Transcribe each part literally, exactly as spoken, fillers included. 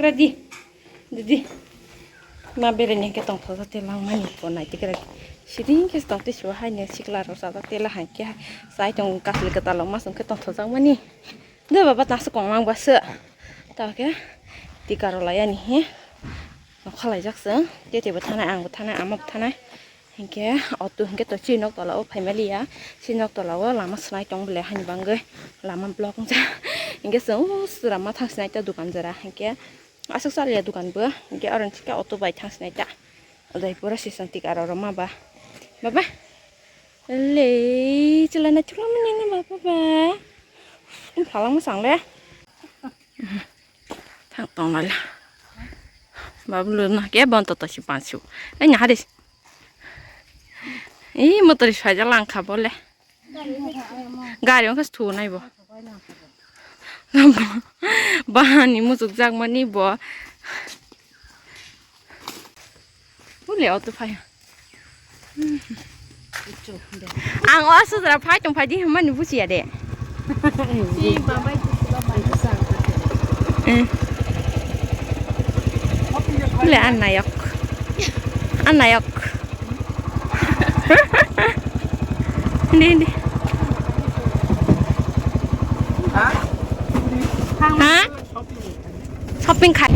Ready. Didi. Ma bereni hwnkhe tongthokjak tei langmani bo nai tikhe rek. Siring khe tongtwi sibo haino sikla rok chajak tei la hwnkhe chai tongo kasli kwtal rok ma chwngkhe tongthokjakmani. De baba tangsa kongmang baso. Tamo khe tika rok laiya ni he. Nokha laijak chwng. Tei teibo thanai, angbo thanai, amabo thanai. Hinkhe auto hinkhe to chini nok tola o phaimaliya. Chini nok tola o lama swnai tong bwle hani bangwi lama block wngjak. Hinkhe chwng o sra ma thang swnai ta dukan jora. Hinkhe aswk chaliya dukan bo. Hinkhe oro hinkhe auto bai thang swnai ta. Udaipura sison tika rok rwma ba. Baba. Le chwla naithok mani na baba ba. Tong phalangma changle. Thang tong nai. Babu lo na ke bon to to si pansu. Ai na haris. Ih motor saja langkha bole. Gari wngkha thu nai bo. Bahani muchuk jak mani bo. Bole auto phai. Ang o aswk jora phai tong phai di hwnmani bujiya de. Eh. Bole anayok. Anayok. Hindi, hindi. Ha? Shopping khai.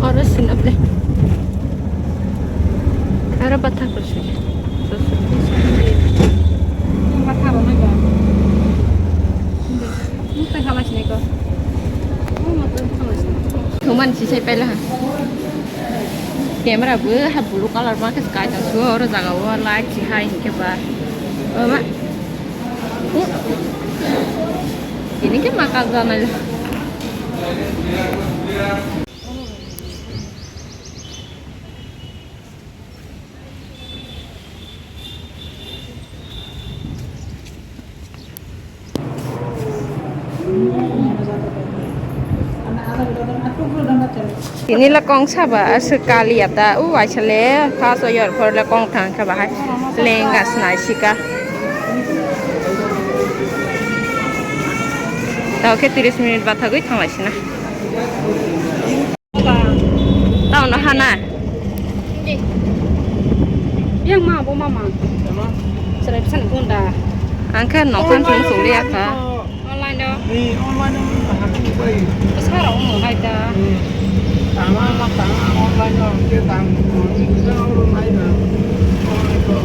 Oro sinap le. Aro bathak rw sui. Bathak rw nai ba. Mutai khala sinai ko. Thuman si sai paila ha. Camera bo ha blue color ma khe sky ta so oro jaga o light si hai hinkhe ba. O ma. Ini khe ma kal janai. Tini le kong saba aswk kaliya ta, u waisa le first o yor phor le kong thang khe bahai lenga snai sika. Tao khe tris minute bathagwi thanglai sina. Tao no hana. Yang ma bo mama. Serai pesan gunda. Ang khe noksan sung sung liya kha. Online do. Ni online do hati bai. Sara umu hai ta. Tama ma tama online do ke tang. Bisa ulo nai na. Online do.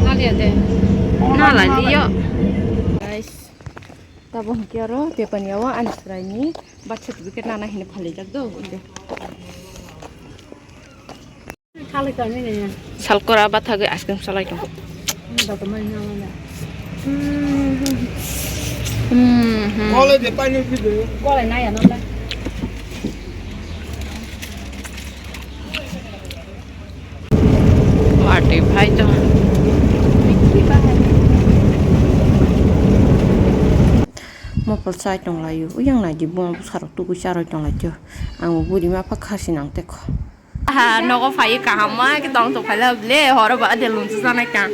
Na liya de. Na la liyo. Guys. Tabuk hwnkhe oro tepani o ani chwraini birth certificate nana hinwi phalwijak do. Salkora bathagwi ice cream salai tongo. Watwi phai to. Mopol chai tong laio, uyang nai di buma bwsarok tugui charoi tong lai tio. Ang bo buri ma pha khasi nang te kho. Aha, nogo phai kaham ma ki tong to phaila ble horo ba de lum su sanai ka.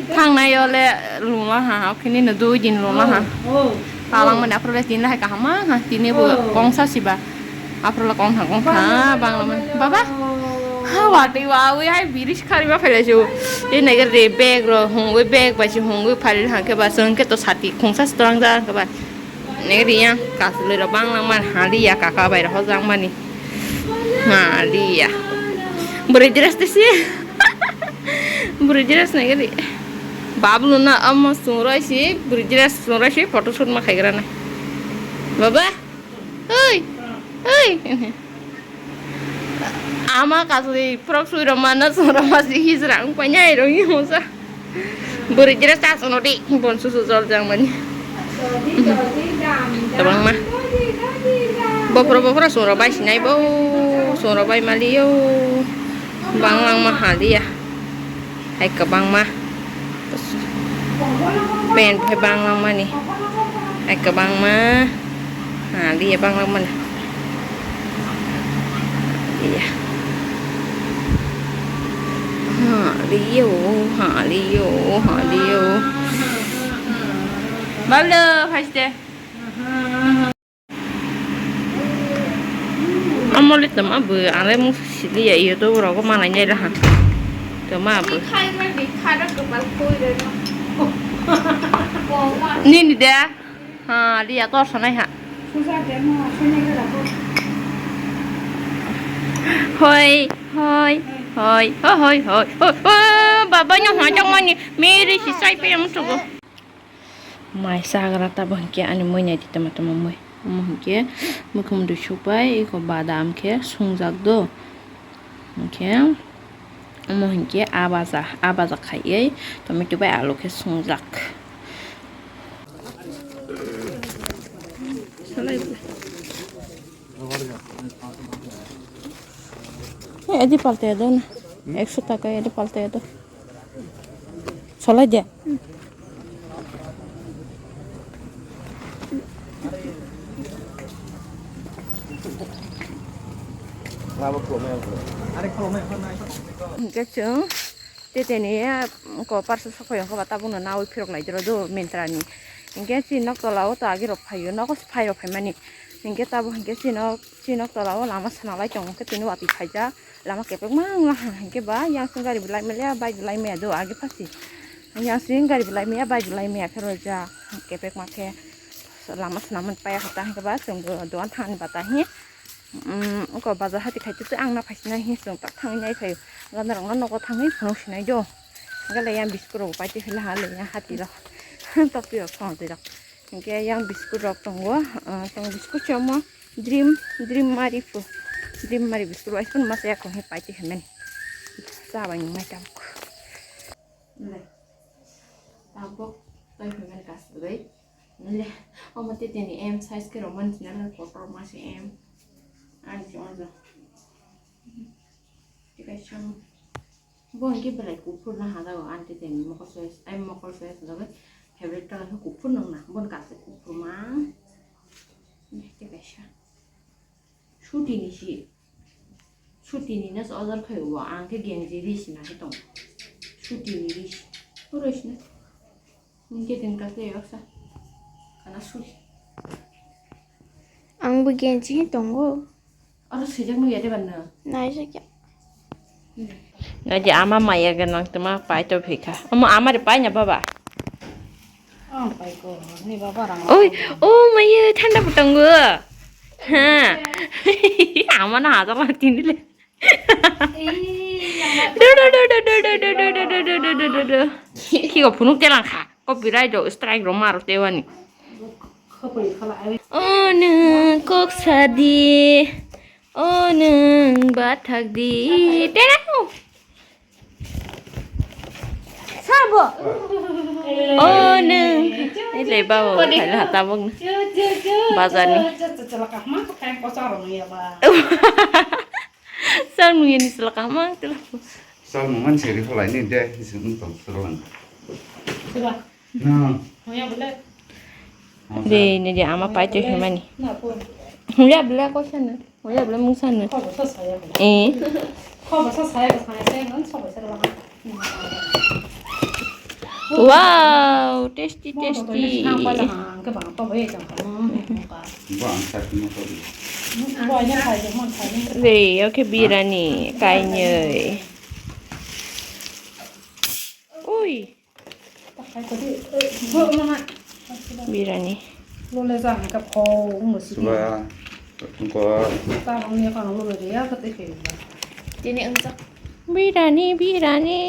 Thang nai yo le lum ha, ha, kini no dui din lum ha. Talang mani aphuru le tin lahai kaham ma ha, tini bo kongsa siba. Aphuru le kong thang kong tha bang lamani. Baba. Ha, watwi wawi hai biri si khari ma phaila su. Tin nai re bag ro hungwi bag bai si hungwi phaila hangke ba sengke to sati khongsa strong ja hangke ba. Negri yang kasulwi ro bang lamani hali ya kaka bai ro hojang mani. Hali ya. Bwrwi dress te si. Bwrwi dress negri. Bablu na amo sungroi si, bwrwi dress sungroi si photo shoot ma khaigra na. Baba. Oi. Oi. Ama kasui frok sui roma na sung roma si his rang panya irung yung sa. Buri jira sa suno di bon susu jol jang mani. Tabang ma. Bopro bopro sung robai sinai bo sung robai mali yo. Bang lang ma hali ya. Hai kwbangma. Pen phai bang langmani. Hai kwbangma. Ha, liya bangla mana. Liya. Ha, liyo, ha, liyo, ha, liyo. Baldo, haste. Amole tama bu, ale mung sili ya, iyo to rogo mana nyai raha. Tama bu. Nini de. Ha, liya tor sanai ha. Hoi, hoi, hoi, hoi, hoi, hoi, hoi, hoi, baba nyo hoi jong mani, meri si sai pe yang tugo. Mai sagra ta bangke ani moi nai di tama tama moi. Omo hingke mukhum dui supai, iko badam khe sungjak do. Hingke. Omo hinkhe a baja, a baja khaiwi tomato bai alu khe sungjak. Hey, adi palta ya do na. Ekso taka adi palta ya do. Solai de. Hingke chwng teteni ko parcel sokhoi hwnkhe ba tabukno nawi phirok lai doro do Myntra ni. Hingke chini nok tola o to agi rok phaio, nogo se phai rok phaimani. Hingke tabuk hingke chini nok, chini nok tola o lama sana lai tongo, hingke tini watwi phaijak. Lama kepek ma wng ha, hingke ba yang song gari bo lai maya, bike bo lai maya do agi phasi. Yang song gari bo lai maya, bike bo lai maya khe rojak. Kepek ma khe lama swnam man paya kha ta hingke ba chwng bo dogan thani bata hi. Umm, oko bazar hati khai tei ang na phaisina hi chwng tak thangwi nai phaio. Gana rok no nogo thangwi phunuk sinai do. Hingke le yang biscuit rok pai tei phila ha le yang hati rok. Tok twi rok thong twi rok. Hingke yang biscuit rok tongo, ah, tong biscuit chomo dream, dream mari pu, dream mari biscuit wai phun masa ya kong he pai te hemen. Sa bai nung mai tabuk. Le. Tabuk tai hemen kas bai. Le. Omo te teni M size ke roman tina le kotor masi M. Ani chojo. Tikaisa bo hwnkhe belai kuphur no hadago aunty tei mokol soya, ai mokol soya swnamwi favorite colour khe kuphur nokna, boni kaisa kuphur mang. Tikaisa suti ni si, suti ni no order khai o, ang khe genji ri sina khe tongo, suti ni ri si, oro sina. Hingke din katle yaksa. Kana suri. Ang bo genji tongo. Aro swijak nukya de banna. Naijak ya. Naidi ama maya ganang tuma pai to phika. Omo ama re pai na baba. Ang pai ko, ni baba rang. Oi, oh maya thanda bo tongo. Ha. Ama na hajar lang tini le. Kiko phunuk telang kha. Copyright rok strike rok ma rok tewani. O nwng kok sadi, o nwng bathak di. Tenang. Sabo. O nwng. Ile bawo khaila tabok. Bazar ni. Sang nung yani sila kamang tila. Sang nung man seri kholai ni de, isung tong sila lang. Sila. No. Hoya bole. De, ne de ama pai to hemani. Na po. Hoya bole ko sana. Hoya bole mung sana. Ko bo sa saya. Eh. Ko bo sa saya ko sana saya ngan so bo sa la. Wow, tasty, tasty. Wei, oke, birani kainwi. Ui. Birani. Suba, engko. Tini engko. Birani, birani.